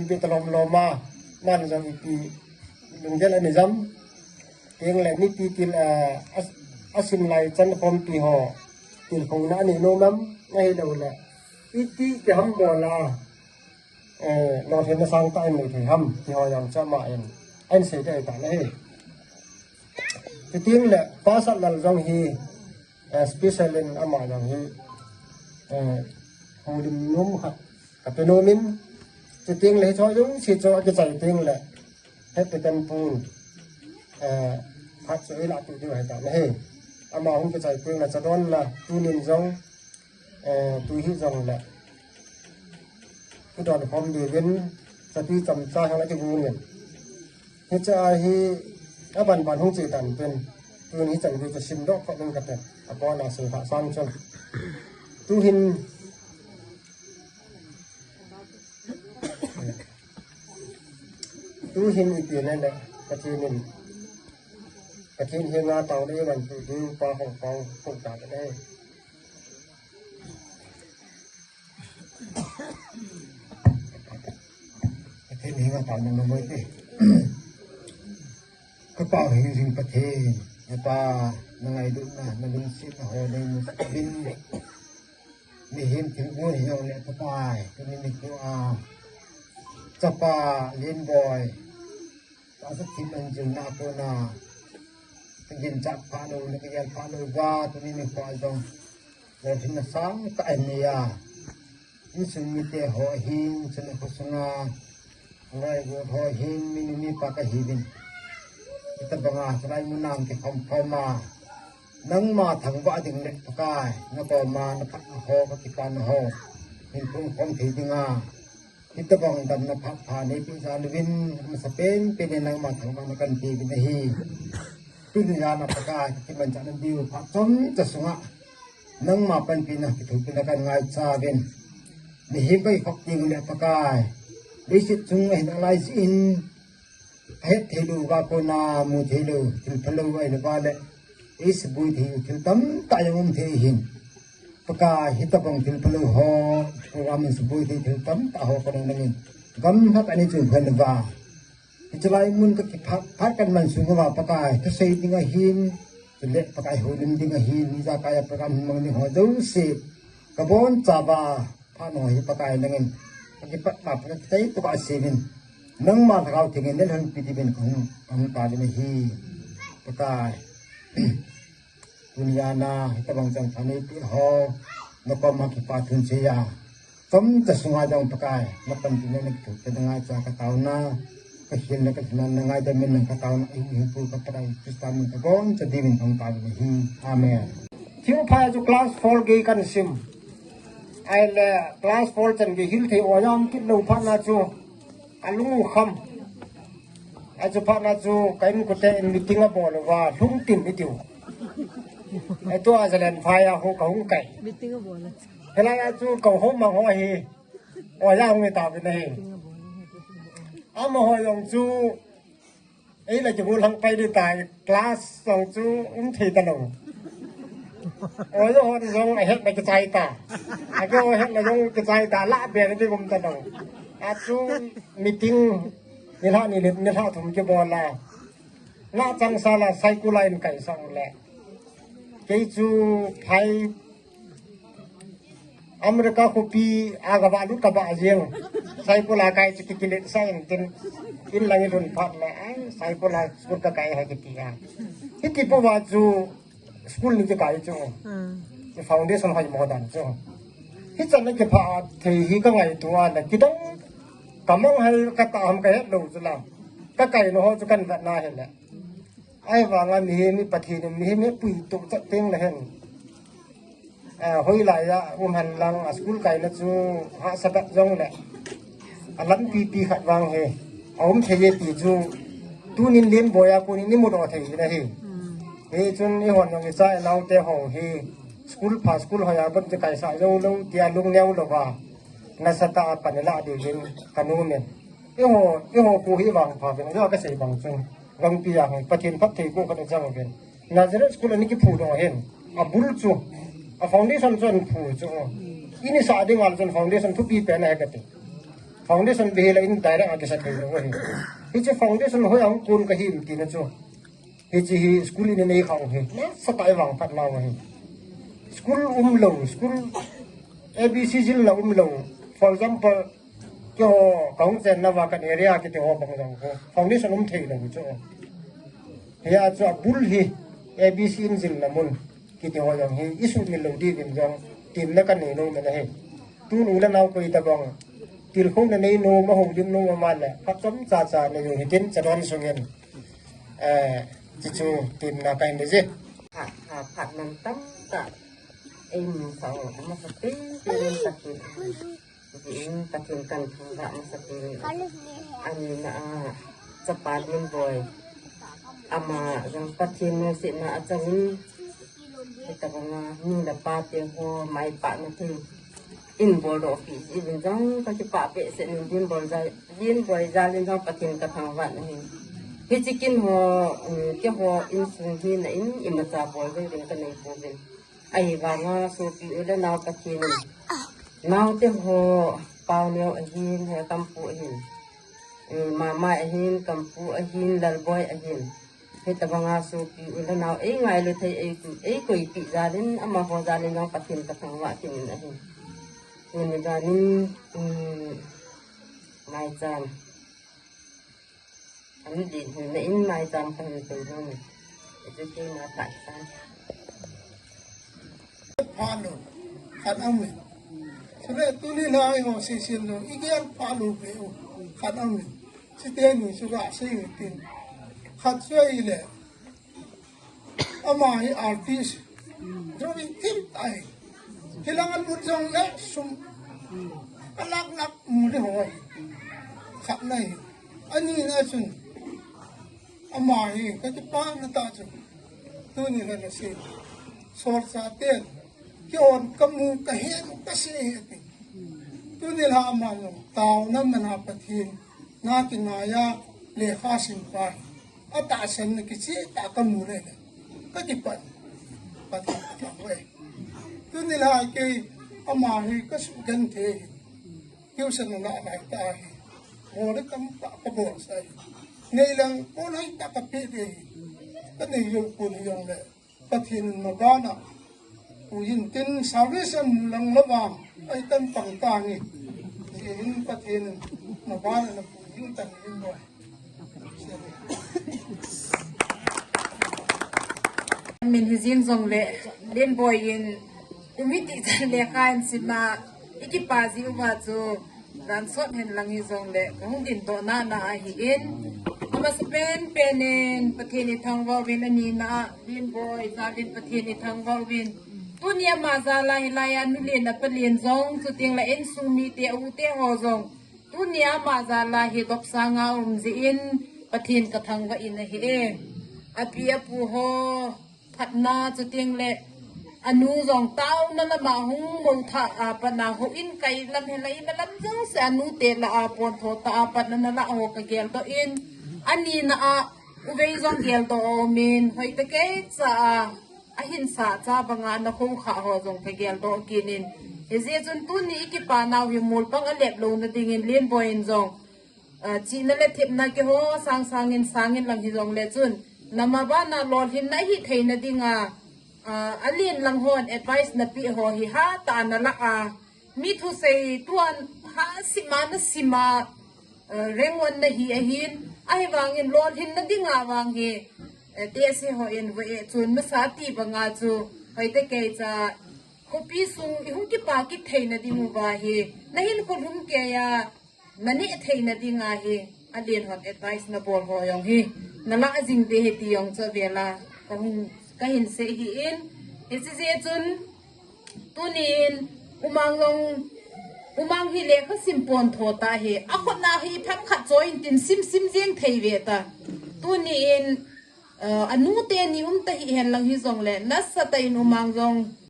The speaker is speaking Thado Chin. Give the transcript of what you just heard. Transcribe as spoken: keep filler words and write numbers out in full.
Pi talom lom a, man jong ipi lunggel ani jam. Teng le mipi til, ah, as-, asim lai chan khompi ho, tilkhouna ani nom am, ahilou le. Iti ti ham bol a, eh, lolhinna sangtah in nei thei ham, ti ho jong chu ama in, ahin sei ding ahi ta na hi. Chuteng le, Pastor Lal jong hi, eh, special in ama jong hi, eh, houlim nom khat, ka pe nom in, chuteng le, hicho jong, hicho akichai teng le, Happy Ten Pun, eh, phat chu i lah tu diu ahi ta na hi. Ama hung kichai teng le, chadon la, tunin jong, eh, tu hi jong le. Kidon khom diuvin, chati chamcha hang a kigong in. Hiche a hi, aban ban hung che tan pen. Tun hichan gei chu sim doh khat ning kate. Abon a sei kha sang chun. Tu hin, tu hin ipi le le, Pathen in. Pathen henga tao le man tu diu pa hong pao hong ta le. Pathen henga tao nung nung te. Ka Pa hing hing Pathen, na Pa, na ngailutna, na lungsetna ho nei musah uvin. Mihem thil gon hi jong le Pakai, tuni nikho a. Chapa, Lenboi. Tahsa thim anjilna a kona, ka ginchat pha lou, na ka gel pha lou uva, tuni nikho a jong, lolhinna sangtah in nei a. Insung mite ho ahin, chule khosunga, loi got ho ahin, minu mipa kahiuvin. Hitabanga, chulai mun a kikhom khom a, nangma thangvah ding le Pakai, na koma na phatna ho, ka kipana ho, hin pung khom thei dinga. Hitabang damna phat pha neipeh jal uvin, amasapen pen in nangma thangvahna kahin pe uvin ahi. Tuni a na Pakai, ka kimanchah na diu phat chomcha sunga, nangma panpina kithopina kahin ngaicha uvin. Mihem ka kikhop teng le Pakai, leiset chung ahin alai jeh in, ahet thei lou uva kona mu thei lou, thil phalou ahilou va le, eisuboi thei u thil tamtah jong um thei ahin. Pakai, hitabang thil phalou ho, program in suboi thei thil tamtah ho ka nung nangin, gam lhah a nei chun phan uva. Hiche lai mun ka kiphat, phat kahin man sung uva Pakai, thusei ding ahin, chule Pakai houlim ding ahin, ijakai a program mang ding ho jouse, ka boncha uva, phat nung hi Pakai nangin, ka kipat uva, ka kisei tokah a seiyuvin, nangma Lhagao Theng in neilhonpi diuvin ka hung, ka hung tauvin ahi, Pakai. Tuni a na, hitabang chang pha neipeh ho, na koma kipa thu seiya. Chomcha sunga jong Pakai, na panpina na kithopina ngaicha ka taona, ka hilna ka thanan na ngaidam in nang ka taona, ahi, ahi pu ka Pakai, Christa min ka boncha diuvin ka hung tauvin ahi. Amen. Thingphai chu class four gei kahin sim. Ahile class four chan gei hil thei o jam kit lou phat na chu. Alung u kham. Achu phat na chu ka inkote in meeting abol uva, lhung tin itiu. Atua Zalen phai a ho ka hung kai. Meeting abol. Hilai a chu ka hom mang ho hi. O ya hung tauvin ahi. Amaho jong chu, ei la kibol hang pai ding tai, class jong chu um thei talou. O ya hon jong ahet na kichai ta. Akeo ahet na jong kichai ta, la be na ding um talou. Achu meeting, nilhah ni le, nilhah thum kibol a. Nga changsal a cycle a in kaisah le. Kei chu phai America khopi a gavah lut kavah jeng. Cycle a kai chu kikiletsah in tin. In lang ilhun phat le. Ai, cycle a school kakai ahi kiti a. Hiti pouva chu school ni kikai chu. Hmm. Foundation hoimo dan chu. Hichan a kipha thei hi kangaito a le kidang. Kamang hal kata ham kahet lou chu la. Kakai na ho chu kahin vet na hile. Ahivanga mihem hi Pathen in mihem hi puidoh chat teng le hen. A, hoilai a um hen lang a school kaina chu hahsa bep jong le. Alampi pi khat vang hi. Aum thei e ti chu. Tunin Lenboi a konin imudoh thei uvin ahi. Hichun eihon jong icha inaote ho hi. School pha school hoi a bon kikaisah jou lou tia lungneo louva. Nasatah a pan ilah diuvin kanom in. Eiho, eiho kho hi vangpha vin, eiho kasei bang chun. Gangpi a hi, Pathen phatthei kho khat achang uvin. Nazareth School a ana kiphudoh ahin. Abul chu. A foundation chu ana phu chu. Ini sa ding al chun foundation thupi pen ahi kati. Foundation bihela in direct a kisa thei lou ahi. Hiche foundation hoi a hung kon kahim tina chu. Hiche hi school in nei khang hi. Nasatah a vangphat nau ahi. School umlou, school A B C jilna umlou. For example, keiho kahung chenna uva kan area kiti ho bang jong ho. Foundation um thei lou chu. Hia chu abul hi A B C in jilna mun. Kiti ho jong hi, isuhmil lou diuvin jong, temna kanei nom in ahi. Tun u le nao koi tabang, tilkhouna nei nom, ahoulim nom, aman le, phat chomcha cha nei u hitin, chadon sungin, eh, chuchu temna kahin nei e. Phat, phat, phat man tamtah, eimin sao, amasapen, pen, takin. Tin, Pathen kathangvah masa pen. Anina a, chapa Lenboi. Ama jong Pathen nuisatna achangin. Hitabanga, nu le pa te ho, maipahna thei. Eiboldoh peh jeh uvin jong, kakipah behseh in Lenboi jal, Lenboi jal in jong Pathen kathangvah nahi. Hiche kin ho, um, keiho insung hina in, imacha bol jeng ding kanei pouvin. Ahivanga sopi u le nao Pathen in. Naote ho, Paoneo ahin, he Kampu ahin. Eh, Mama ahin, Kampu ahin, Lalboi ahin. Hitabanga sopi u le nao, eingailu thei, ei, eikoipeh jal in, amaho jal in jong Pathen kathangvah kit in ahi. Tuni jan in, um, maicham. An din hin na in maicham kahin tei nom e. Hichu keima phat tan. Phat lou, khat aum e. Chule tuni lai ho seisin lou, igel phat lou beh u, khat aum e. Chuteni chu gasei u hitin. Khat chu ahile, ama hi artist. Drawing thim tah ahi. Hilang a lut jongle sum. Kalak lak mu le ho ahi. Khatna ahi. Anina chun. Ama hi kakipana tah chu. Tuni la nasei. Solchah ten. Keihon kamu kahen kasei ahi ati. Tuni la ama jong. Taona mana Pathen. Na kingai a lekha simpa. Atahsan na kicheh tah kamu le le. Kakipah. Pathen kathangvah e. Tuni la kei ama hi kasugenthei hi. Tuition nalai tah hi. Bol le tamtah kabol sah hi. Nei lang bol hoitah kapeh ding hi. Kanei jou pon hijongle. Pathen in mabana puijin tin salvation lang lavang, ahi tan pang tange. Hijeh in Pathen in mabana napuijin tan in boi. Min hijing jongle, Lenboi in, kum hiti chan lekha in simna, ikipa ji uva chu, Jan sot hen lang hijongle, kahung dindoh nana ahin. Amasapen pen in, Pathen ithangvah uvin anina a, Lenboi, jal in Pathen ithangvah uvin. Tuni ama jal a hilai a, nu len apa len jong, chuteng le insung mite, u te ho jong. Tuni ama jal a hi dopsang a um jeh in, Pathen kathangvah in ahi e. Api apu ho, phatna chuteng le anu jong taona lama hung mou tha a pat na houin kai lam hela ima lam jouse anu te lah a pon tho tah a pat na nala ho kageldoh in anina a uvei jong geldoh a um in hoitah kei cha a ahin sa cha banga na ho kha ho jong kageldoh kit in hijeh chun tuni ikipa nau hi mol pang alep louna dingin Lenboi in jong Ah, chihna le thepna keiho sang sangin, sangin lang hijongle chun. Nama bana lolhinna hithei na dinga, ah, alen lang hon advice napeh ho hi hatah a nalah a. Mi thusei tuan ha sima nasima, ah, rengwan nahi ahin. Ahivangin lolhinna dinga vang hi, eh, tese hon vo e chun masa ti banga chu. Hoitah kei cha khopi sung ihung kipa kit thei na ding uva hi. Nahin kholhum kei a. Naneh thei na dinga hi, alen hon advice nabol ho jong hi, nalah jing ding ahi ti jong chu avela, kahung, kahin sei ahin, hiche jeh chun, tunin, umang jong, umang hi lekha sim pon tho tah hi, akhut na hi phat khat choi in tin sim sim jeng thei ve ta. Tunin, eh, anu teni um ta hihen lang hijongle, nasatah in umang jong,